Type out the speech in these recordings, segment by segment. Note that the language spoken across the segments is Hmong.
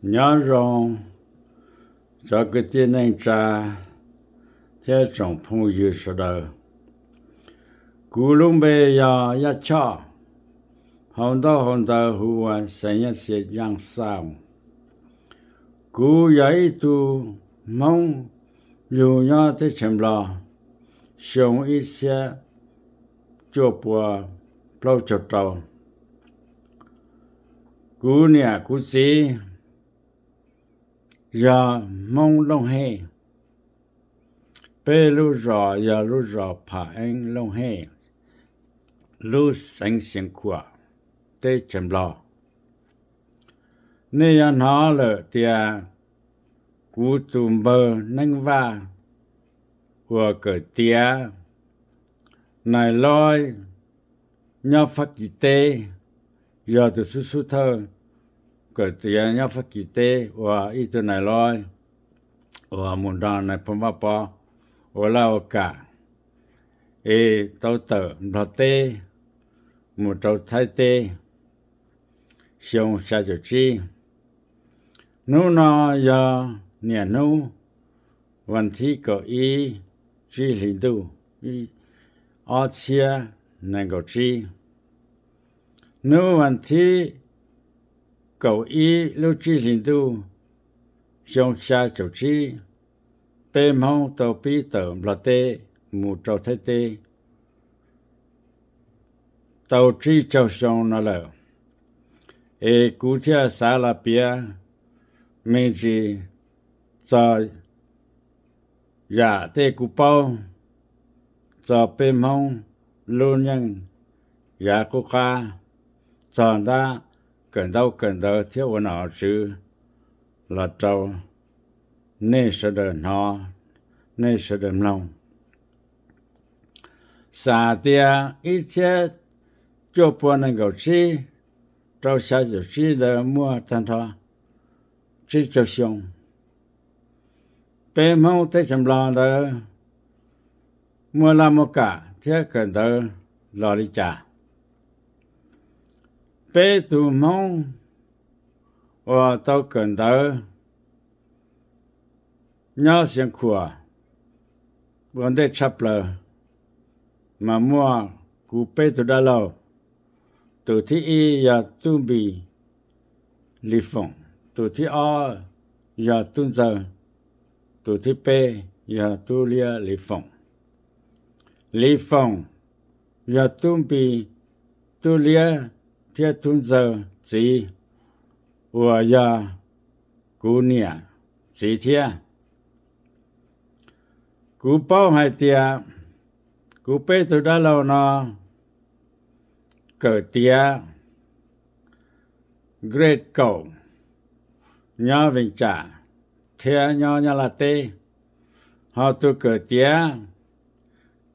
Nyob zoo cov kwv tij neej tsa thiab tsoom phooj ywg sawv daws. Kuv lub npe yog Yaj Choj, hauv ntaub hauv ntawv hu ua Xeev Yaj Xia Yaj Xaj. Kuv yog ib tug Hmoob yug nyob teb chaws Nplog xyoo ib txhiab cuaj pua plaub caug rau. Kuv niam kuv txiv yog Hmoob Looj Hej. Peb lub zos yog lub zos Pham Eeb Looj Hej, lub xeev Xeev Khuam, teb chaws Nplog. Nej yuav hnov lawm tias kuv tus npawg Neeb Vaj uas kawm tiav nais lob nyob Fab Kis teb, yog tus xub xub thawj kawm tiav nyob Fab Kis teb uas ib tug nais lob uas mus nrog nais phoo Vaj Pov ua laj ua kam es tau tawm Nplog teb mus rau Thaib teb xyoo xya caum tsib. Hnub no yog niaj hnub vas thib kaum ib tsib hlis ntuj ob txhiab nees nkaum tsib. Hnub vas thib kaum ib lub tsib hlis ntuj xyoo xya caum tsib, peb Hmoob tau pib tawm Nplog teb mus rau Thaib teb tau tsib caug xyoo no lawm. Es kuv thiaj xav los piav me ntsis txog yam tej kuv paub txog peb Hmoob lub neej yav qub qab, txog ntab kawm ntaub kawm ntawv thiab ua nom ua tswv los rau nej sawv daws hnov, nej sawv daws mloog. Xav tias ib txhiab cuaj pua nees nkaum tsib rau xya caum tsib ntawd muaj tag nrho tsib caug xyoo. Peb Hmoob teb chaws Nplog ntawd muaj laj muaj kam thiab kawm ntawv los li cas? Peb tus Hmoob uas tau kawm ntawv nyob Xeev Khuam ua ntej tshaj plaws mas muaj kuv peb tug dab laug. Tus thib ib yog Tub Npis Lis Foom, tus thib ob yog Tub Ntxawg, tus thib peb yog Tub Liab Lis Foom. Lis Foom yog Tub Npis, Tub Liab thiab Tub Ntxawg txiv uas yog kuv niam txiv thiab. Kuv paub hais tias kuv peb tug dab laug no kawm tiav grade kaum nyob Vees Tsam thiab nyob Nyab Laj teb, ho tus kawm tiav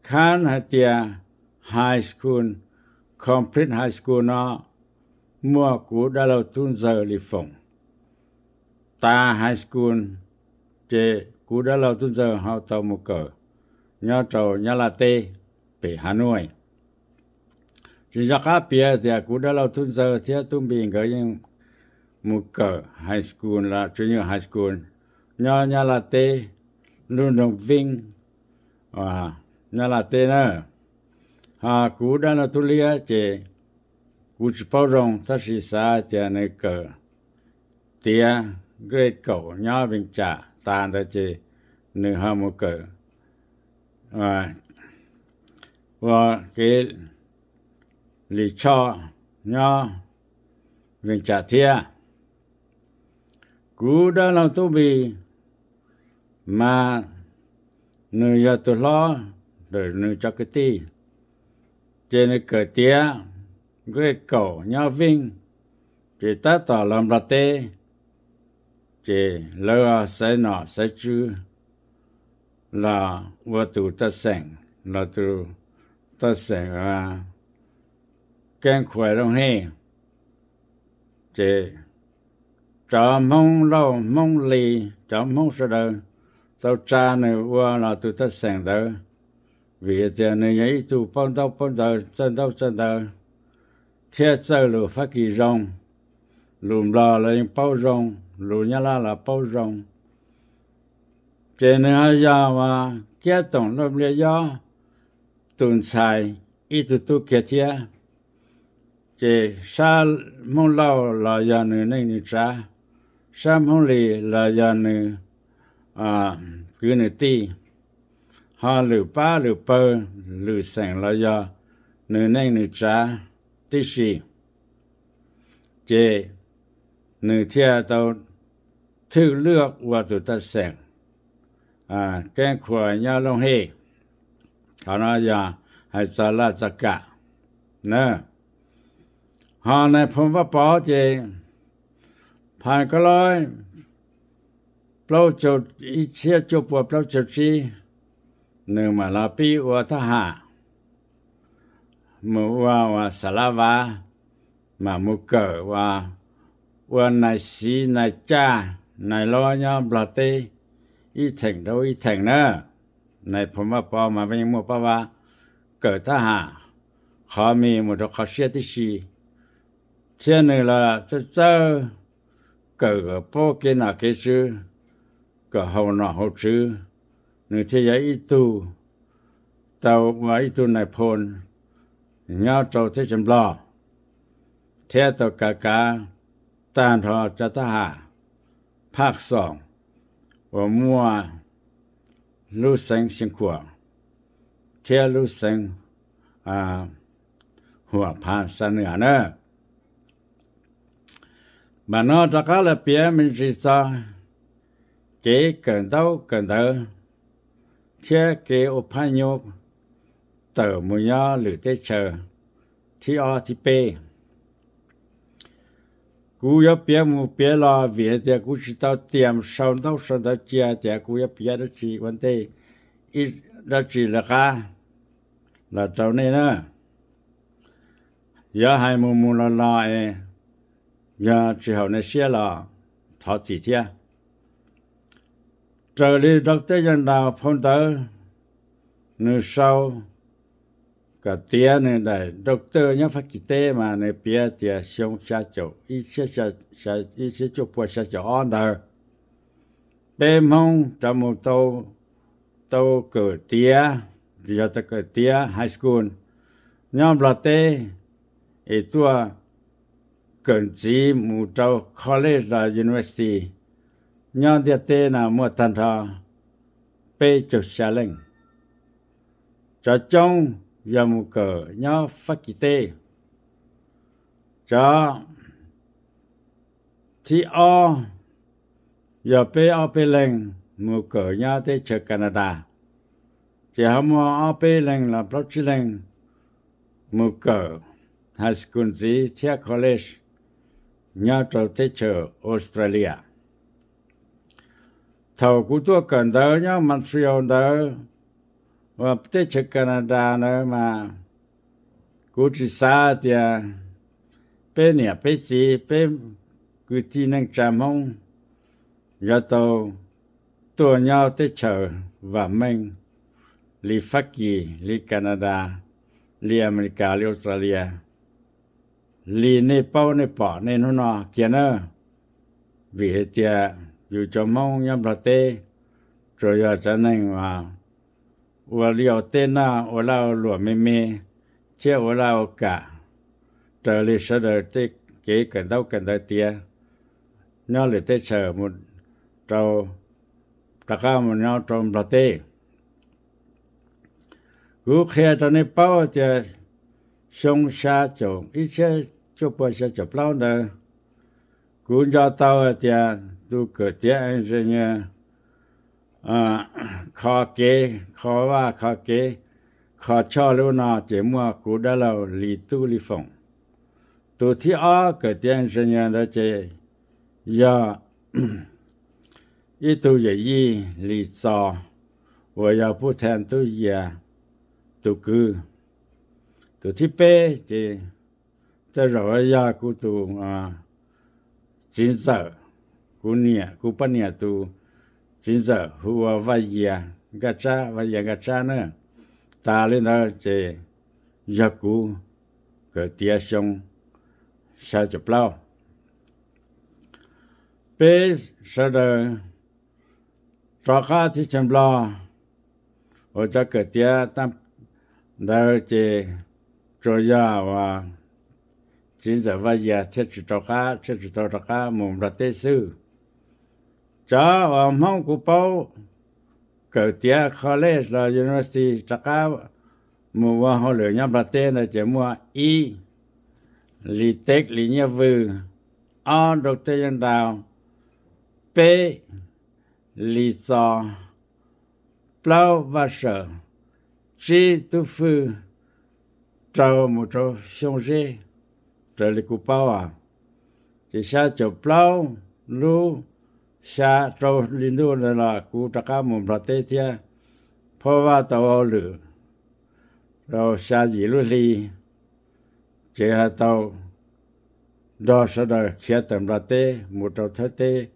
khab hais tias high school, complete high school no muaj kuv dab laug Tub Ntxawg Lis Foom. Tas high school ces kuv dab laug Tub Ntxawg ho tau mus kawm nyob rau Nyab Laj teb pem Hav Nuaj. Tsis nco qab piav tias kuv dab laug Tub Ntxawg thiab Tub Npis nkawd yeej mus kawm high school los tsuas yog high school nyob Nyab Laj teb lub nroog Veeb, Nyab Laj teb na. Ho kuv dab laug Tub Liab ces kuv tsis paub zoo tab sis xav tias nws kawm tiav grade kaum nyob Vees Tsam tas ntawd ces nws ho mus kawm ua kev lis choj nyob Vees Tsam thiab. Kuv dab laug Tub Npis mas nws yog tus hlob ntawm nws cov kwv tij, ces nws kawm tiav grade kaum nyob Veeb, ces tab tom los Nplog teb, ces lawv xaiv nom xaiv tswv los ua tus taj xeem, los tus taj xeem Keeb Khuais Looj Hej. Ces cov Hmoob Lauj Hmoob Lis, cov Hmoob sawv daws tau tsa nws ua los tus taj xeem ntawd, vim tias nws yog ib tug paub ntaub paub ntawv, txawj ntaub txawj ntawv, thiab txawj lus Fab Kis zoo, lus Nplog los yeej paub zoo, lus Nyab Laj los paub zoo. Ces nws ho yog uas Kiab Toom Lauj Npliaj Yob tus ntxhais ib tug tub kiag thiab. Ces sab Hmoob Lauj los yog nws neej nws tsav, sab Hmoob Lis los yog nws kwv nws tij, ho lwm pab lwm pawg lwm xeem los yog nws neej nws tsav tib si. Ces nws thiaj tau thwj luaj ua tus taj xeem Keeb Khuas nyob Looj Hej. Qhov no yog hais txog laj txog kam na. Ho nais phoo Vaj Pov ces phas ko loj plaub caug, ib txhiab cuaj pua plaub caug tsib, nws mam los pib ua thab ham, mus ua ua xa lab vav, mam mus kawm ua, ua nais xiv nais caj, nais lob nyob Nplog teb ib theem rau ib theem na. Nais phoo Vaj Pov mas yeej muaj pab vav kawm thab ham qhov me mus rau qhov siab tib si, thiab nws los txawj txawj kawm kom paub kev nom kev tswv, kom haum nom haum tswv, nws thiaj yog ib tug tau ua ib tug nais phoo nyob rau teb chaws Nplog, thiab tau kav kav tag nrho cov thab ham phaj xoom uas muaj lub xeev Xeev Khuam thiab lub xeev Huam Phas Xa Nwa na. Mas no rov qab los piav me ntsis txog kev kawm ntaub kawm ntawv thiab kev ua phab nyuj tawm mus nyob lwm teb chaws thib ob thib peb. Kuv yuav piav mus piav los vim hais tias kuv tsis tau tias sau ntaub sau ntawv cia tias kuv yuav piav dab tsi ua ntej, dab tsi lawv qab los rau nej na. Yuav hais mus mus los los es yog tsis haum nej siab los thov txim thiab. Raws li Doctor Yeej Daus phau ntawv nws sau kom tiav nws daim doctor nyob Fab Kis teb mas nws piav tias xyoo xya caum, ib txhiab cuaj pua xya caum ob ntawd, peb Hmoob rov mus tau kawm tiav, yog tau kawm tiav high school nyob Nplog teb, es tuaj kawm ntxiv mus rau college los university nyob ntiaj teb no muaj tag nrho peb caug xya leej. Cov coob yog mus kawm nyob Fab Kis teb, cov thib ob yog peb ob peb leeg mus kawm nyob teb chaws Canada, ces ho muaj ob peb leeg los plaub tsib leeg mus kawm high school ntxiv thiab college nyob rau teb chaws Australia. Thaum kuv tuaj kawm ntawv nyob Montreal ntawd, uas teb chaws Canada ntawd mas kuv tsis xav tias peb niam peb txiv peb kwv tij neej tsa Hmoob yuav tau tuaj nyob teb chaws vam meej li Fab Kis, li Canada, li Amelikas, li Australia, li nej paub nej pom nej hnub no kiag na. Vim hais tias yus cov Hmoob nyob Nplog teb tsuas yog cov neeg uas ua liaj ua teb noj, ua laj ua luam me me thiab ua laj ua kam raws li sawv daws tej kev kawm ntaub kawm ntawv tiav nyob lwm teb chaws mus rau, rov qab mus nyob rau Nplog teb. Kuv qhia rau nej paub tias xyoo xya caum, ib txhiab cuaj pua xya caum plaub ntawd, kuv nco tau hais tias tus kawm tiav engineer kho kev, kho vaj kho kev, kho choj lub no ces muaj kuv dab laug Lis Tub Lis Foom. Tus thib ob kawm tiav engineer ntawd ces yog ib tug yawm yij Lis Txos uas yog Pub Thee Tub Yias tus kwv. Tus thib peb ces tej zaum yog kuv tus txiv ntxawm, kuv niam, kuv poj niam tus txiv ntxawm hu ua Vaj Yias Nkaj Tsab, Vaj Yias Nkaj Tsab na. Tas li ntawd ces yog kuv kawm tiav xyoo xya caum plaub. Peb sawv daws rov qab teb chaws Nplog uas cov kawm tiav ntawd ces tsuas yog uas txiv ntxawm Vaj Yias thiaj tsis rov qab, thiaj tsis tau rov qab mus Nplog teb xwb. Cov uas Hmoob kuv paub kawm tiav college los university rov qab mus ua hauj lwm nyob Nplog teb ntawd ces muaj ib, Lis Tev Lis Nyiaj Vwj, ob, Doctor Yeej Nraus, peb, Lis Txos, plaub, Vaj Sawm, tsib, Tub Fwj, rau mus rau Xyooj Zeb, raws li kuv paub. Ces xya caum plaub lub xya rau hli ntuj ntawd los kuv rov qab mus Nplog teb thiab Phoj Vaj tau hauj lwm rau xya yim lub hli, ces tau nrog sawv daws khiav tawm Nplog teb mus rau Thaib teb,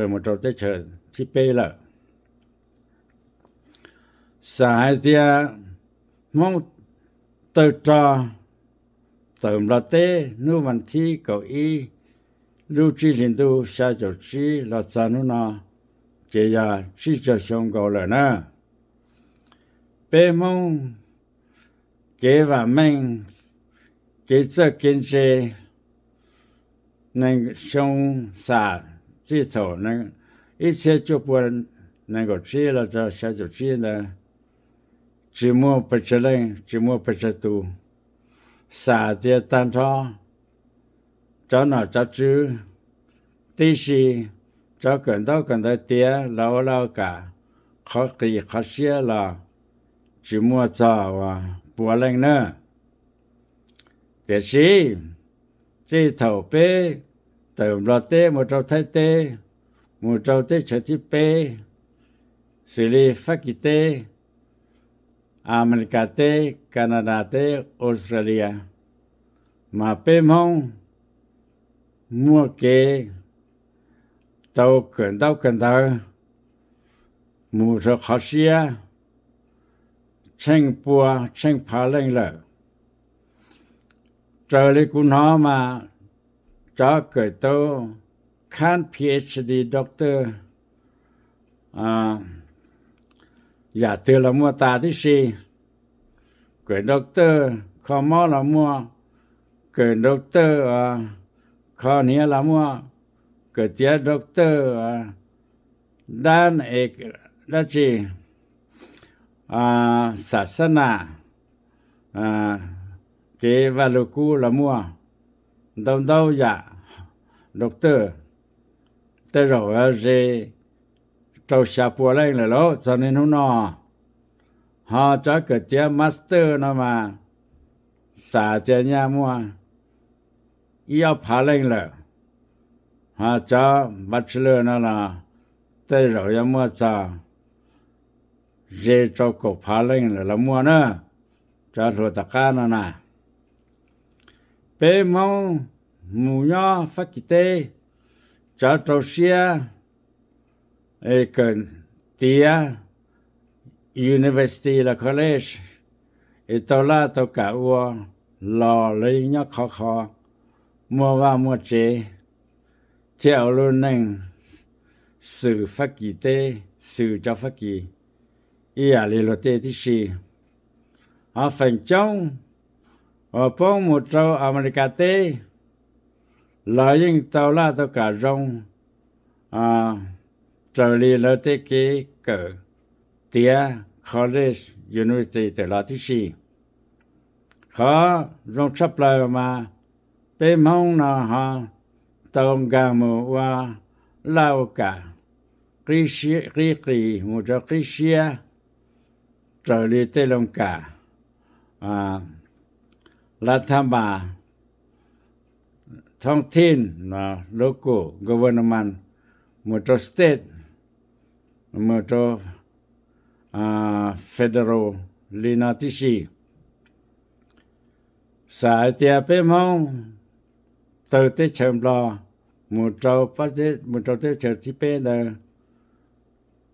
mus rau teb chaws thib peb lawm. Xam hais tias Hmoob tawg rog tawm Nplog teb hnub vas thib kaum ib lub tsib hlis ntuj xya caum tsib los txog hnub no ces yog tsib caug xyoo nkaus lawm na. Peb Hmoob kev vam meej, kev txawj kev ntse, nees xyoo xam txij thaum ib txhiab cuaj pua nees nkaum tsib los txog xya caum tsib ntawd tsis muaj pes tsawg leej, tsis muaj pes tsawg tus. Xam tias tag nrho cov nom cov tswv tib si, cov kawm ntaub kawm ntawv tiav los ua laj kam qhov qis qhov siab los tsis muaj txog uas pua leej na. Tiam sis txij thaum peb tawm Nplog teb mus rau Thaib teb, mus rau teb chaws thib peb, xws li Fab Kis teb, Amelikas teb, Kanadas teb, Australia, mas peb Hmoob muaj kev tau kawm ntaub kawm ntawv mus rau qhov siab tsheej pua tsheej phav leej lawm. Raws li kuv hnov mas cov kawm tau khab PhD, doctor, yam twg los muaj tas tib si. Kawm doctor kho mob los muaj, kawm doctor kho hniav los muaj, kawm tiav doctor dab es dab tsi, xam xab nas, kev vaj lug kub los muaj, ntau ntau yam doctor, tej zaum ze rau xya pua leej lawm lauj txog niaj hnub no. Ho cov kawm tiav master no mas xam tias nyaj muaj ib ob phav leej lawm. Ho cov bachelor no los tej zaum yuav muaj txog ze rau kaum phav leej lawm los muaj na. Cov hluas tom qab no na, peb Hmoob mus nyob Fab Kis teb, cov rau siab kawm tiav university los college es tau laj tau kam ua los lawv yeej nyob khov kho, muaj vaj muaj tsev, thiab ua lub neej xws Fab Kis teb, xws cov Fab Kis ib yam li luag tej tib si. Ho feem coob uas poob mus rau Amelikas teb los yeej tau laj tau kam zoo raws li lawv tej kev kawm tiav college, university tawm los tib si. Qhov zoo tshaj plaws mas peb Hmoob no ho tau nkag mus ua laj ua kam qib qis mus rau qib siab raws li tej loo kam lav thab npas thoob thij, local government, mus rau state, mus rau federal li no tib si. Xam hais tias peb Hmoob tawg teb chaws Nplog mus rau, mus rau teb chaws thib peb ntawd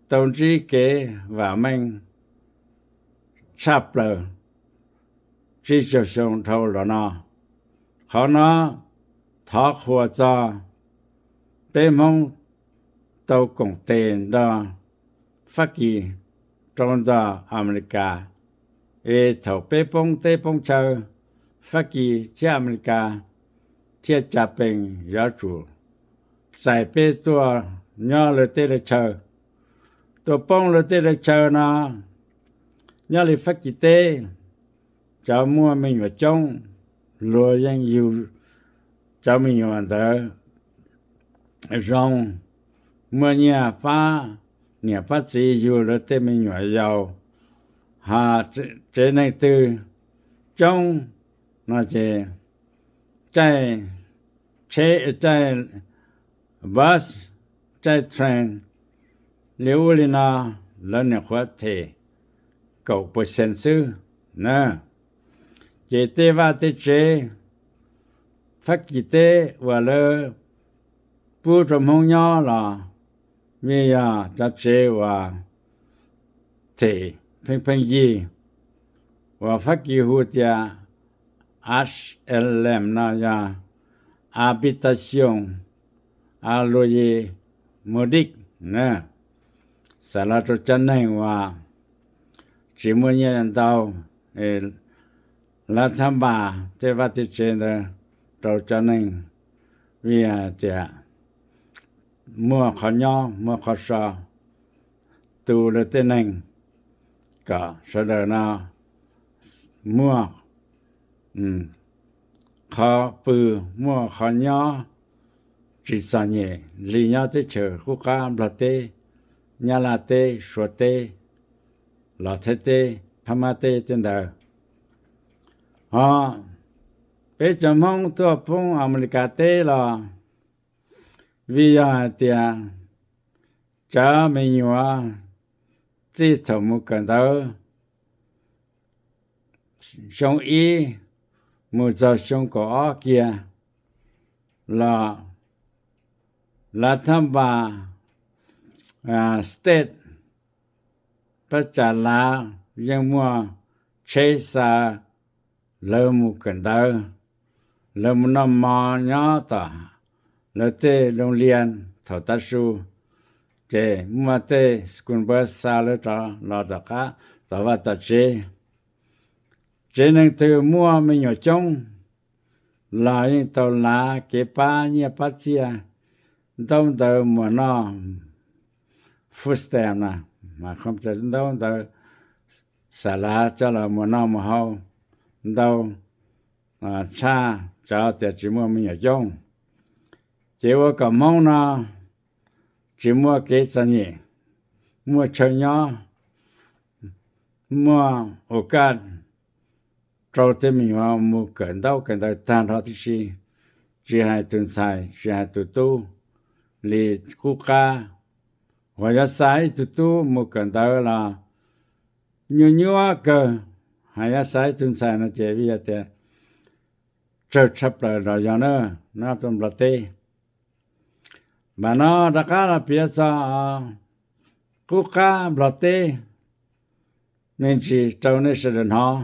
tau ntsib kev vam meej tshaj plaws tsib caug xyoo dhau los no. Qhov no thov qhuas txog peb Hmoob tau koom tes nrog Fab Kis rau ntawm Amelikas, es thaum peb poob teb poob chaw, Fab Kis thiab Amelikas thiaj caj pees yuav tsum txais peb tuaj nyob lawv teb lawv chaw. Tuaj poob lawv teb lawv chaw no, nyob li Fab Kis teb, cov muaj me nyuam coob, luag yeej yug cov me nyuam ntawd zoo, muaj nyiaj pab niam pab txiv yug lawv tej me nyuam yaus. Ho tsev neeg twg coob no ces caij tsheb, caij bus, caij train li ub li no, lawv nyuam qhuav them kaum percent xwb na. Ces tej vaj tej tsev Fab Kis teb uas lawv pub rau Hmoob nyob los vim yog cov tsev uas them pheej pheej yig, uas Fab Kis hu tias H L M no yog Habitation Loyer Modique na, xav los rau cov neeg uas tsis muaj nyiaj ntau, lawv thab npas tej vaj tej tsev ntawd rau cov neeg vim tias muaj qhov nyob muaj qhov so, tu lawv tej neeg kom sawv daws no muaj qhov pw, muaj qhov nyob tsis txom nyem li nyob teb chaws qub qab Nplog teb, Nyab Laj teb, Suav teb, los Thaib teb, Phab Mab teb tej ntawd. Ho peb cov Hmoob tuaj poob Amelikas teb los vim yog hais tias cov me nyuam txij thaum mus kawm ntawv xyoo ib mus txog xyoo kaum ob kiag los lawv thab npas state, pab cas lav yeej muaj tsheb xa lawv mus kawm ntawv, lawv mus noj mov nyob tom lawv tej loo lias thaum tav su, ces muaj tej school bus xa lawv rov los tom qab tom vaj tom tsev. Tsev neeg twg muaj me nyuam coob los yeej tau lav kev pab nyiaj pab txiaj, ntaub ntawv muas noj, food stamp na, mas ntaub ntawv xa lav coj los muas noj muas haus ntau tshaj cov tias tsis muaj me nyuam coob. Ces ua kom Hmoob no tsis muaj kev txom nyem, muaj chaw nyob, muaj ua kaj rau tej me nyuam mus kawm ntaub kawm ntawv tag nrho tib si, tsis hais tus ntxhais tsis hais tus tub li qub qab. Uas yog xa ib tug tub mus kawm ntawv los nyuaj nyuaj kawg, hos yog xa ib tug ntxhais no ces vim yog tias tsawg tshaj plaws los yog na, nyob rau Nplog teb. Mas no rov qab los piav txog qub qab Nplog teb me ntsis rau nej sawv daws hnov.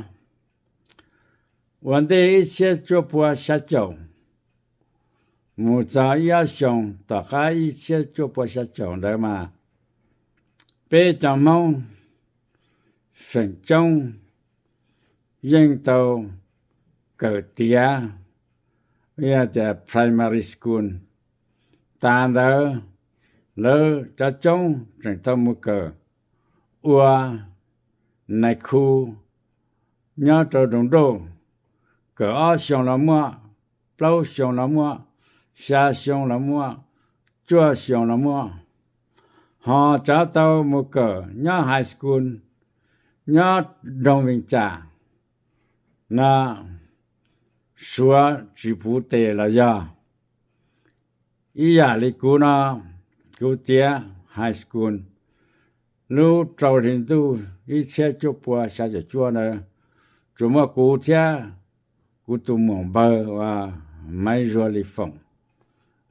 Ua ntej ib txhiab cuaj pua xya caum mus txog ib ob xyoos tom qab ib txhiab cuaj pua xya caum ntawd mas peb cov Hmoob feem coob yeej tau kawm tiav, yog tias primary school. Tas ntawd lawv cov coob tseem tau mus kawm ua nais khu nyob rau Doos Nrauj, kawm ob xyoos los muaj, plaub xyoos los muaj, xya xyoo los muaj, cuaj xyoos los muaj. Ho cov tau mus kawm nyob high school nyob nroog Vees Cas no, Suav tsis puv tes los yog. Ib yam li kuv no, kuv tiav high school lub rau hli ntuj ib txhiab cuaj pua xya caum cuaj ntawd, tsuas muaj kuv thiab kuv tus muam npawg uas Maiv Zuag Lis Foom,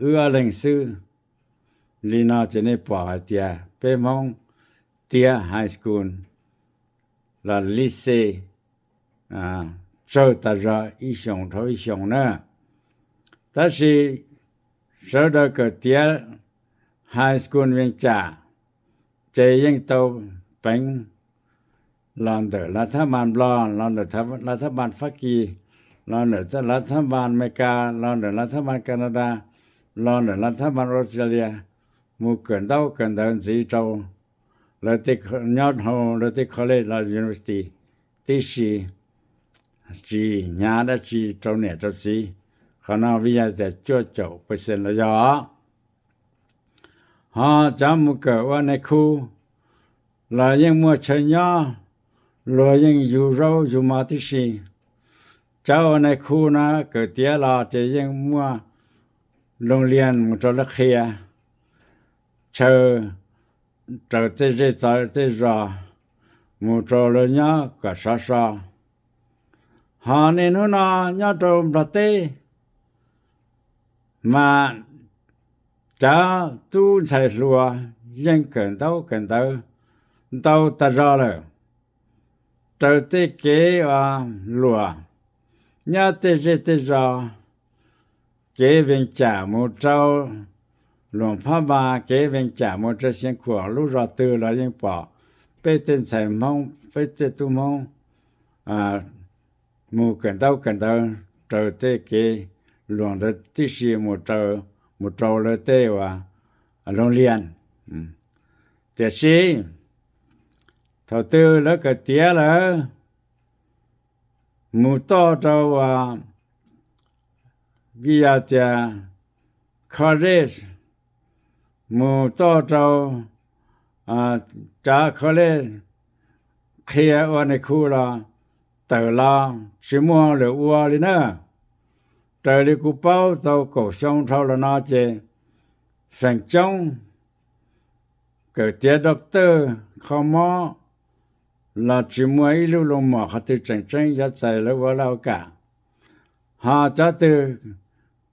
wb ob leeg xwb. Li no ces nej pom hais tias peb Hmoob tiav high school los lycée tsawg tas zog ib xyoos dhau ib xyoos na. Tab sis sawv daws kawm tiav high school Vees Cas, ces yeej tau peev los ntawm lav thab npas Nplog, los ntawm lav thab npas Fab Kis, los ntawm lav thab npas Amelikas, los ntawm lav thab npas Canada, los ntawm lav thab npas Australia, mus kawm ntaub kawm ntawv ntxiv rau lawv tej, nyob hauv lawv tej college los university tib si, tsis hnyav dab tsi rau niam rau txiv. Qhov no vim yog tias cuaj caum percent los yog. Ho cov mus kawm ua nais khu los yeej muaj chaw nyob, luag yeej yug zaub yug mov tib si. Cov ua nais khu no kawm tiav los ces yeej muaj loo lias mus rau lawv qhia chaw, raws tej zej tej zos, mus rau lawv nyob kom sov so. Ho niaj hnub no nyob rau Nplog teb mas cov tub ntxhais hluas yeej kawm ntaub kawm ntawv ntau tas zog lawm, raws tej kev uas luam nyob tej zej tej zos, kev Vees Cas mus rau Luam Phab Npas, kev Vees Cas mus rau Xeev Khuam, lub zos twg los yeej pom peb tej ntxhais Hmoob, peb tej tub Hmoob mus kawm ntaub kawm ntawv raws tej kev luam ntawd tib si, mus rau lawv tej uas loo lias. Tiam sis thaum twg lawv kawm tiav lawm, mus toj rau uas vim yog tias college, mus toj rau cov college qhia ua nais khu los tawm los tsis muaj hauj lwm ua li na. Raws li kuv paub tau kaum xyoo dhau los no ces feem coob kawm tiav doctor kho mob los tsis muaj ib lub loo mom qhov twg tseem tseeb yuav txais lawv ua laj ua kam. Ho cov twg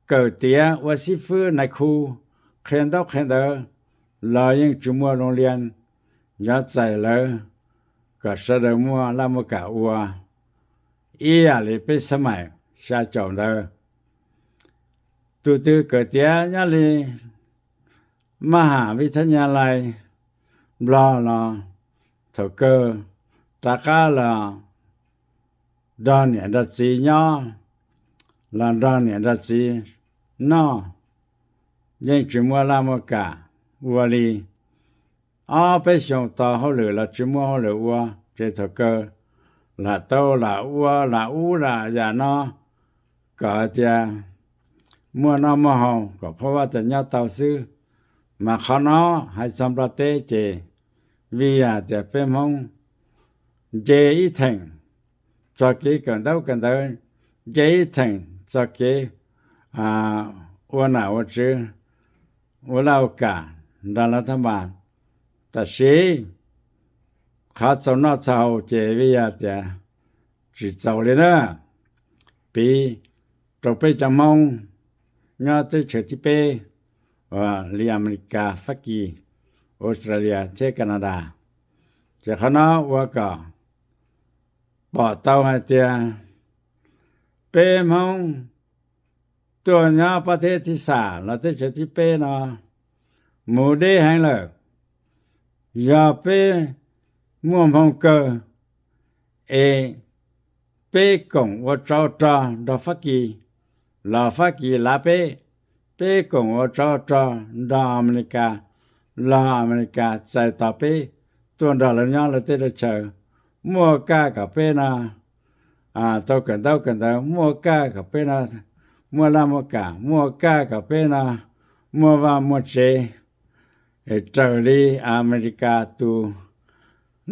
kawm tiav ua xib fwb nais khu, qhia ntaub qhia ntawv los yeej tsis muaj loo lias yuav txais lawv kom sawv daws muaj laj muaj kam ua ib yam li peb xab maim xya caum ntawd. Tus twg kawm tiav nyob li maj ham vij thab nya lais Nplog los thaum kawg rov qab los nrog niam nrog txiv nyob, los nrog niam nrog txiv noj, yeej tsis muaj laj muaj kam ua li. Ob peb xyoos tos hauj lwm los tsis muaj hauj lwm ua, ces thaum kawg lam tau lam ua lam ub lam yam no kom hais tias muaj noj muaj haus kom pab vaj tas nyob tau xwb. Mas qhov no hais txog Nplog teb ces vim yog tias peb Hmoob nce ib theem txog kev kawm ntaub kawm ntawv, nce ib theem txog kev ua nam ua tswv, ua laj ua kam nrog lawv thab npas. Tab sis qhov txaus noj txaus haus ces vim yog tias tsis txaus li na. Piv rau peb cov Hmoob nyob teb chaws thib peb, li Amelikas, Fab Kis, Australia thiab Canada, ces qhov no ua kom pom tau hais tias peb Hmoob tuaj nyob pob teb thib xam los teb chaws thib peb no mus deb heev lawm. Yog peb muaj hmoo kawg es peb koom ua tsov rog nrog Fab Kis los Fab Kis lav peb, peb koom ua tsov rog nrog Amelikas los Amelikas txais tos peb tuaj nrog lawv nyob lawv teb lawv chaw, muaj kaj kom peb no tau kawm ntaub kawm ntawv, muaj kaj kom peb no muaj laj muaj kam, muaj kaj kom peb no muaj vaj muaj tsev, raws li Amelikas tus,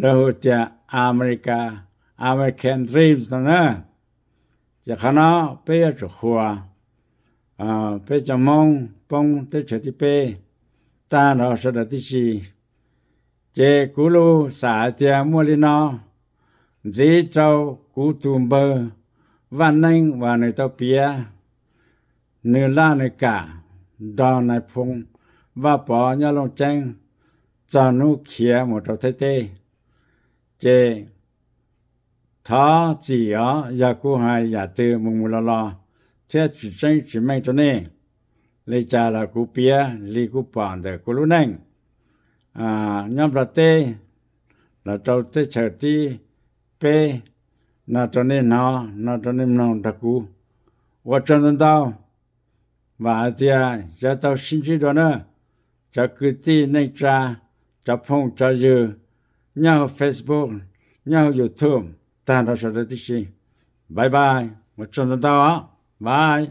lawv hu tias Amelikas, American Dreams no na. Ces qhov no peb yuav tsum qhuas peb cov Hmoob poob teb chaws thib peb tag nrho sawv daws tib si. Ces kuv lus xam hais tias muaj li no, ntxiv rau kuv tus npawg Vaj Neeb uas nws tau piav nws laj nws kam nrog nais phoo Vaj Pov nyob Looj Ceeb txog hnub khiav mus rau Thaib teb. Ces thov txim os yog kuv hais yam twg mus mus los los thiab tsis tseeb tsis meej rau nej. li cas los kuv piav li kuv pom ntawm kuv lub neej nyob Nplog teb los rau teb chaws tib peb no rau nej hnov, no rau nej mloog nrog kuv. Ua tsaug ntau ntau, vam hais tias yuav tau sib ntsib dua na, cov kwv tij neej tsa, cov phooj cov ywg nyob hauv Facebook, nyob hauv YouTube, tag nrho sawv daws tib si. Bye bye, ua tsaug ntau ntau os, bye.